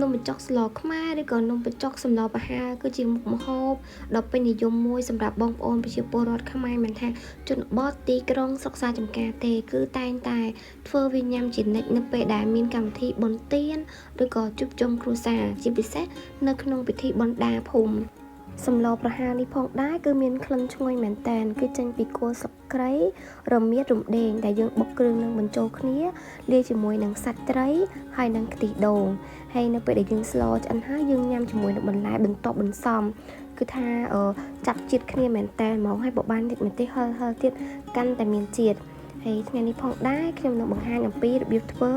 នំបញ្ចុកស្លខ្មែរឬក៏នំបញ្ចុកសម្លប្រហើរគឺជាមុខម្ហូបដ៏ពេញនិយមមួយសម្រាប់បងប្អូនប្រជាពលរដ្ឋខ្មែរមិនថាជនបទទីក្រុងស្រុកស្រែចម្ការទេគឺតែងតែធ្វើវាញ៉ាំជានិច្ចនៅពេលដែលមានកម្មវិធីបុណ្យទានឬក៏ជួបជុំគ្រួសារជាពិសេសនៅក្នុងពិធីបុណ្យដាភូមិសម្លប្រហើរនេះផងដែរគឺមានក្លិនឈ្ងុយមែនតែនគឺចេញពីគល់ស្លឹកគ្រៃរមៀតរំដេងដែលយើងបុកគ្រឿងនឹងបញ្ចូលគ្នាលាយជាមួយនឹងសាច់ត្រីហើយនិងខ្ទិះដូងហើយនៅពេលដែលយើងស្លឆ្អិនហើយយើងញ៉ាំជាមួយនឹងបន្លែបន្ទាប់បន្សំគឺថាចាប់ជាតិគ្នាមែនតែនហ្មងហើយបើបានទឹកម្ទេសហិលហិលទៀតកាន់តែមានជាតិហើយថ្ងៃនេះផងដែរខ្ញុំនឹងបង្ហាញអំពីរបៀបធ្វើ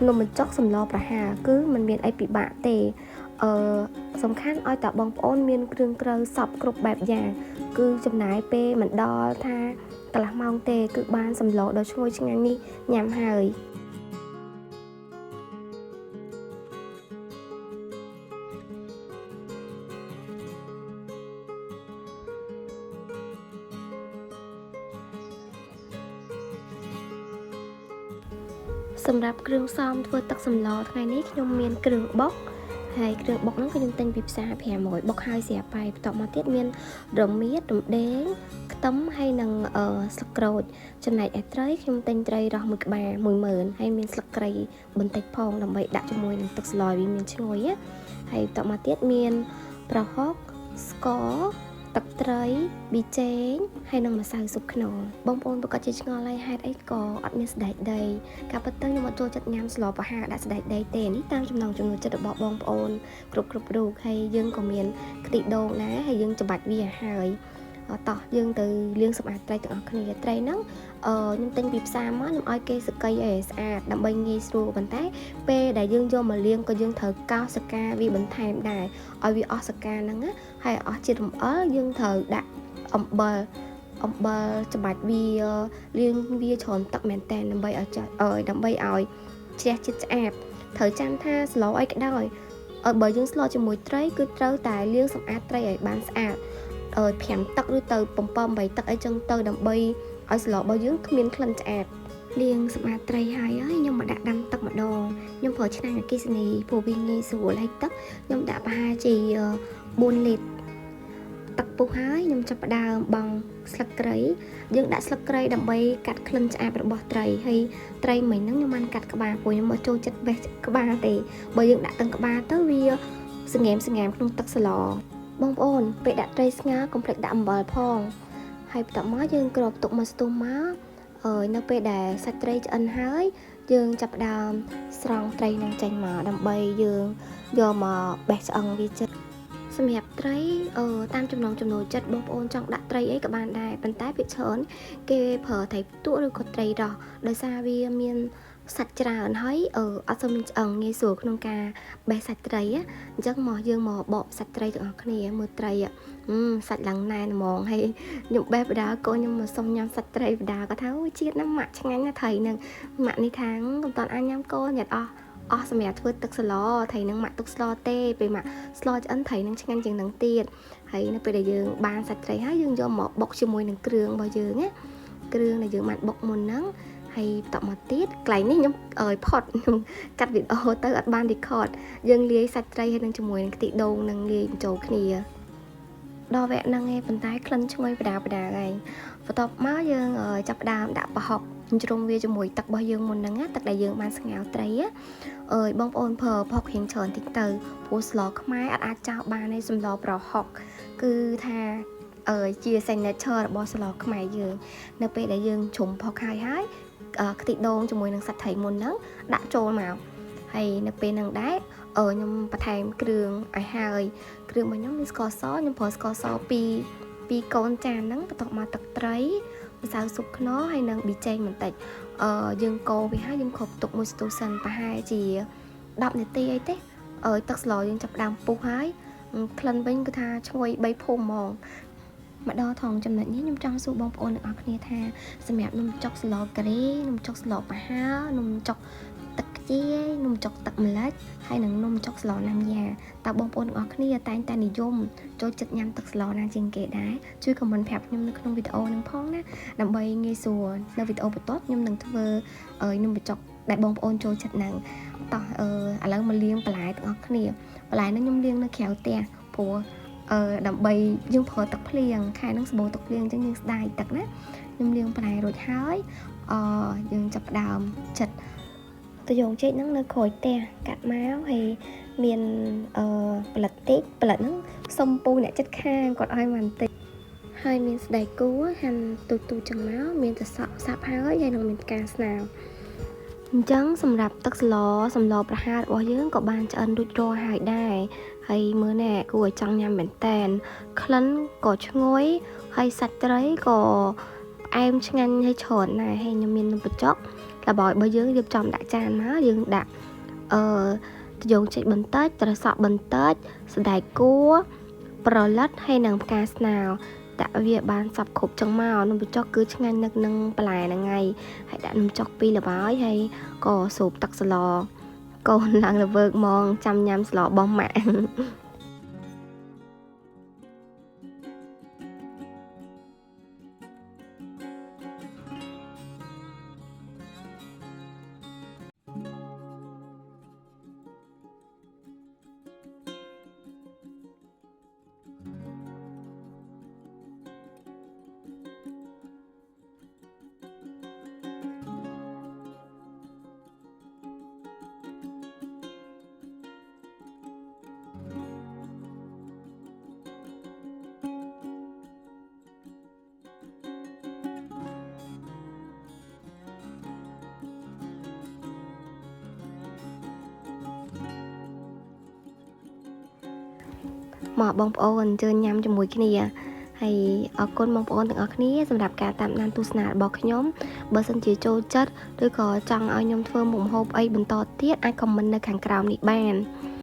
នំបញ្ចុកសម្លប្រហើរគឺมันមានអីពិបាកទេអឺសំខាន់ឲ្យតែបងប្អូនមានគ្រឿងក្រៅសពគ្រប់បែបយ៉ាងគឺចំណាយពេលមិនដល់ថាកន្លះម៉ោងទេគឺបានសម្លដ៏ឈ្ងុយឆ្ងាញ់នេះញ៉ាំហើយសម្រាប់គ្រឿងផ្សំធ្វើទឹកសម្លថ្ងៃនេះខ្ញុំមានគ្រឿងបុកហើយគ្រឿងបុកហ្នឹងគឺខ្ញុំទិញពីផ្សារ500បុកហើយស្រាប់ហើយបន្ទាប់មកទៀតមានរមៀតរំដេងខ្ទឹមហើយនិងស្លឹកក្រូចចំណែកឯត្រីខ្ញុំទិញត្រីរស់មួយក្បាល10000ហើយមានស្លឹកគ្រៃបន្តិចផងដើម្បីដាក់ជាមួយនឹងទឹកស្លឲ្យវាមានឈ្ងុយណាហើយបន្ទាប់មកទៀតមានប្រហុកស្ករទឹកត្រីប៊ីចេងហើយនិងម្សៅស៊ុបខ្នុរបងប្អូនប្រកាសជាឆ្ងល់ហើយហេតុអីក៏អត់មានសណ្តែកដីការពិតទៅខ្ញុំអត់ចូលចិត្តញ៉ាំស្លប្រហើរដាក់សណ្តែកដីទេនេះតាមចំណង់ចំណូលចិត្តរបស់បងប្អូនគ្រប់គ្រប់រូបហើយយើងក៏មានខ្ទិះដូងដែរហើយយើងច្បាច់វាឲ្យហើយតោះយើងទៅលាងសម្អាតត្រីទាំងអស់គ្នាត្រីហ្នឹងខ្ញុំទិញពីផ្សារមកខ្ញុំឲ្យគេសកីឲ្យស្អាតដើម្បីងាយស្រួលប៉ុន្តែពេលដែលយើងយកមកលាងក៏យើងត្រូវកោសសកាវាបន្ថែមដែរឲ្យវាអស់សកាហ្នឹងណាហើយអស់ជាតិរំអិលយើងត្រូវដាក់អំបិលអំបិលច្បាច់វាលាងវាច្រើនទឹកមែនតើដើម្បីឲ្យដើម្បីឲ្យជ្រះជាតិឆ្អាបត្រូវចាំថាស្លអីក៏ដោយបើយើងស្លជាមួយត្រីគឺត្រូវតែលាងសម្អាតត្រីឲ្យបានស្អាត5ទឹកឬទៅ7 8ទឹកអីចឹងទៅដើម្បីឲ្យស្លរបស់យើងគ្មានក្លិនឆ្អាបលាងសម្អាតត្រីហើយខ្ញុំមកដាក់ដាំទឹកម្ដងខ្ញុំប្រើឆ្នាំងអគ្គិសនីព្រោះវាងាយស្រួលហើយទឹកខ្ញុំដាក់ប្រហែលជា4លីត្រទឹកពុះហើយខ្ញុំចាប់ផ្ដើមបង់ស្លឹកគ្រៃយើងដាក់ស្លឹកគ្រៃដើម្បីកាត់ក្លិនឆ្អាបរបស់ត្រីហើយត្រីមិញហ្នឹងខ្ញុំបានកាត់ក្បាលព្រោះខ្ញុំមកចូលចិត្តបេះក្បាលទេបើយើងដាក់ទាំងក្បាលទៅវាសង្ងែមសង្ងែមក្នុងទឹកស្លបងប្អូនពេលដាក់ត្រីស្ងោរកុំភ្លេចដាក់អំបិលផងហើយបន្ទាប់មកយើងគ្របទុកមួយស្ទុះមកនៅពេលដែលសាច់ត្រីឆ្អិនហើយយើងចាប់ផ្ដើមស្រង់ត្រីនឹងចេញមកដើម្បីយើងយកមកបេះឆ្អឹងវាចេញសម្រាប់ត្រីតាមចំណង់ចំណូលចិត្តបងប្អូនចង់ដាក់ត្រីអីក៏បានដែរប៉ុន្តែភាគច្រើនគេប្រើត្រីផ្ទក់ឬក៏ត្រីរ៉ស់ដោយសារវាមានសាច់ច្រើនហើយអត់សូវមានឆ្អឹងងាយស្រួលក្នុងការបេះសាច់ត្រីអញ្ចឹងមកយើងមកបកសាច់ត្រីទាំងអស់គ្នាមើលត្រីសាច់ឡើងណែនហ្មងហើយខ្ញុំបេះបដាកូនខ្ញុំមកសុំញ៉ាំសាច់ត្រីបដាគាត់ថាអូជាតិណាស់ម៉ាក់ឆ្ងាញ់ណាស់ត្រីហ្នឹងម៉ាក់នេះថាកុំតាន់អាចញ៉ាំកូនញ៉ាំអស់អស់សម្រាប់ធ្វើទឹកស្លត្រីនឹងម៉ាក់ទុកស្លទេពេលម៉ាក់ស្លឆ្អិនត្រីនឹងឆ្ងាញ់ជាងនឹងទៀតហើយនៅពេលដែលយើងបានសាច់ត្រីហើយយើងយកមកបុកជាមួយនឹងគ្រឿងរបស់យើងណាគ្រឿងដែលយើងបានបុកមុនហ្នឹងហើយបន្តមកទៀតកន្លែងនេះខ្ញុំផុតខ្ញុំកាត់វីដេអូទៅអត់បាន record យើងលាយសាច់ត្រីហើយនឹងជាមួយនឹងខ្ទិះដូងនឹងលាយបញ្ចូលគ្នាដល់វគ្គហ្នឹងឯងប៉ុន្តែក្លិនឈ្ងុយបដាបដាហើយបន្ទាប់មកយើងចាប់ផ្ដើមដាក់ប្រហុកជ្រុំវាជាមួយទឹករបស់យើងមុនហ្នឹងទឹកដែលយើងបានស្ងោរត្រីអើយបងប្អូនប្រើប្រហុករៀងច្រើនតិចទៅព្រោះស្លខ្មែរអត់អាចចោលបានទេសម្លប្រហុកគឺថាជា signature របស់ស្លខ្មែរយើងនៅពេលដែលយើងជ្រុំប្រហុកហើយហើយខ្ទិះដូងជាមួយនឹងសាច់ត្រីមុនហ្នឹងដាក់ចូលមកហើយនៅពេលហ្នឹងដែរខ្ញុំបន្ថែមគ្រឿងឲ្យហើយគ្រឿងរបស់ខ្ញុំមានស្ករសខ្ញុំប្រើស្ករសពីរកូនចានហ្នឹងបន្ទាប់មកទឹកត្រីម្សៅស៊ុបខ្នុរហើយនិងប៊ីចេងបន្តិចយើងកូរវាហើយយើងគ្របទុកមួយស្ទូសិនប្រហែលជា10នាទីអីទេទឹកស្លយើងចាប់ផ្ដើមពុះហើយក្លិនវិញគឺថាឈ្ងុយ3ភូមិហ្មងមកដល់ថងចំណុចនេះខ្ញុំចង់សួរបងប្អូនទាំងអស់គ្នាថាសម្រាប់នំចុកស្លការីនំចុកស្លប្រហើរនំចុកទឹកខ្ជាយនំចុកទឹកម្លិចហើយនិងនំចុកស្លណាំយ៉ាតើបងប្អូនទាំងអស់គ្នាតែងតែនិយមចូលចិត្តញ៉ាំទឹកស្លណាជាងគេដែរជួយ comment ប្រាប់ខ្ញុំនៅក្នុងវីដេអូនឹងផងណាដើម្បីងាយស្រួលនៅវីដេអូបន្ទាប់ខ្ញុំនឹងធ្វើនំបញ្ចុក ដែលបងប្អូនចូលចិត្តហ្នឹងតោះអឺឥឡូវមកលាងបន្លែទាំងអស់គ្នាបន្លែហ្នឹងខ្ញុំលាងនៅក្រៅផ្ទះព្រោះអឺដើម្បីយើងប្រើទឹកភ្លៀងខែហ្នឹងសម្បូរទឹកភ្លៀងអញ្ចឹងយើងស្ដាយទឹកណាខ្ញុំលាងបន្លែរួចហើយអឺយើងចាប់ផ្ដើមចិត្តត្រយងចេកហ្នឹងនៅក្រោយផ្ទះកាត់មកហើយមានអឺផលិតតិចផលិតហ្នឹងសុំពូអ្នកចិត្តខាងគាត់ឲ្យមកបន្តិចហើយមានស្បែកគោហាន់ទូចទូចចឹងមកមានតែសក់សាប់ហើយហើយនឹងមានផ្កាស្នោអញ្ចឹងសម្រាប់ទឹកស្លសម្លប្រហើររបស់យើងក៏បានឆ្អិនរួចរាល់ហើយដែរហើយមើលណែគួរឲ្យចង់ញ៉ាំមែនតែនក្លិនក៏ឈ្ងុយហើយសាច់ត្រីក៏ផ្អែមឆ្ងាញ់ហើយច្រើនណាស់ហើយខ្ញុំមាននំបញ្ចុកល្បាយរបស់យើងរៀបចំដាក់ចានមកយើងដាក់អឺត្រយងចេកបន្តិចត្រសក់បន្តិចសណ្តែកគួរប្រលិតហើយនិងផ្កាស្នោដាក់វាបានសព្វគ្រប់ចឹងមកនំបញ្ចុកគឺឆ្ងាញ់នឹកនឹងបន្លែហ្នឹងហើយហើយដាក់នំចុកពីរល្បាយហើយក៏សូបទឹកស្លកូនឡើងល្វើកហ្មងចាំញ៉ាំស្លរបស់ម៉ាក់ មកបងប្អូនអញ្ជើញញ៉ាំជាមួយគ្នាហើយអរគុណបងប្អូនទាំងអស់គ្នាសម្រាប់ការតាមដានទស្សនារបស់ខ្ញុំបើសិនជាចូលចិត្តឬក៏ចង់ឲ្យខ្ញុំធ្វើមុខម្ហូបអីបន្តទៀតអាច comment នៅខាងក្រោមនេះបាន។